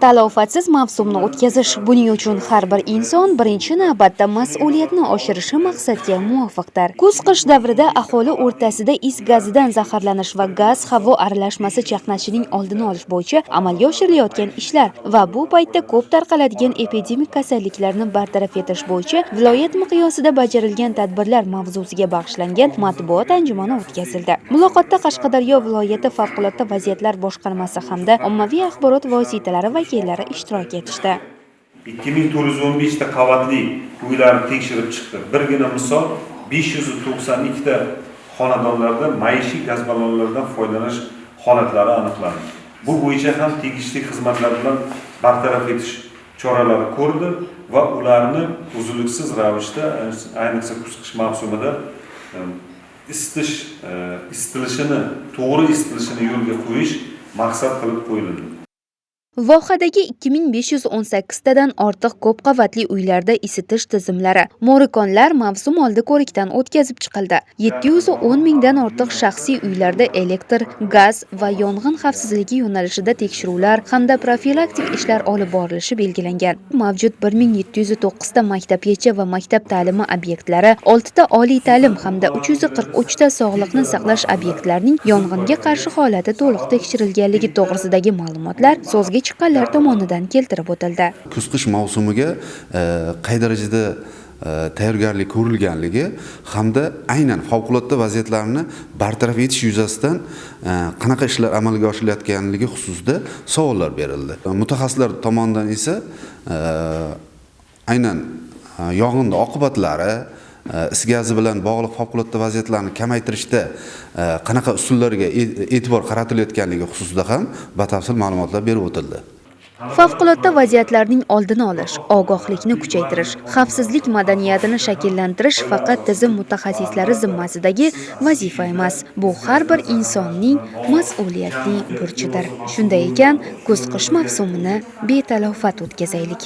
Talofatsiz mavsumni o'tkazish, buning uchun har bir inson birinchi navbatda mas'uliyatni oshirishi maqsadga muvofiqdir. Kuz-qish davrida aholi o'rtasida is gazidan zaharlanish va gaz havo aralashmasi chaqnashining oldini olish bo'yicha amalga oshirilayotgan ishlar va bu paytda ko'p tarqaladigan epidemik kasalliklarni bartaraf etish bo'yicha viloyat miqyosida bajarilgan tadbirlar mavzusiga bag'ishlangan matbuot anjumani o'tkazildi. Muloqotda Qashqadaryo viloyati favqulodda vaziyatlar boshqarmasi hamda ommaviy axborot vositalari vakillari ishtirok etishdi. 2415 ta qavatli uylarni tekshirib chiqdi. Birgina misol, 592 ta xonadonlarda maishiy gaz ballonlaridan foydalanish holatlari aniqlandi. Bu bo'yicha ham tegishli xizmatlar bilan bartaraf etish choralari ko'rildi va ularni uzluksiz ravishda, ayniqsa kuz-qish mavsumida isitish isitilishini, to'g'ri isitilishini yo'lga qo'yish maqsad qilib qo'yildi. Vohadagi 2518 tadan ortiq ko'p qavatli uylarda isitish tizimlari, mo'rikonlar mavsum oldi ko'rikdan o'tkazib chiqildi. 710 mingdan ortiq shaxsiy uylarda elektr, gaz va yong'in xavfsizligi yo'nalishida tekshiruvlar hamda profilaktik ishlar olib borilishi belgilangan. Mavjud 1709 ta maktabgacha va maktab ta'limi obyektlari, 6 ta oliy ta'lim hamda 343 ta sog'liqni saqlash obyektlarining yong'inga qarshi holati to'liq tekshirilganligi to'g'risidagi ma'lumotlar so'zga chiqqanlar tomonidan keltirib o'tildi. Kuz qish mavsumiga qay darajada tayyorgarlik ko'rilganligi hamda aynan favqulodda vaziyatlarni bartaraf etish yuzasidan qanaqa ishlar amalga oshirilayotganligi xususida savollar berildi. Mutaxassislar tomonidan esa aynan yong'in oqibatlari, is gazi bilan bog'liq favqulodda vaziyatlarni kamaytirishda qanaqa usullarga e'tibor qaratilayotganligi xususida ham batafsil ma'lumotlar berib o'tildi. Favqulodda vaziyatlarning oldini olish, ogohlikni kuchaytirish, xavfsizlik madaniyatini shakllantirish faqat tizim mutaxassislari zimmasidagi vazifa emas. Bu har bir insonning mas'uliyatli burchidir. Shunday ekan, kuz-qish mavsumini betalofat o'tkazaylik.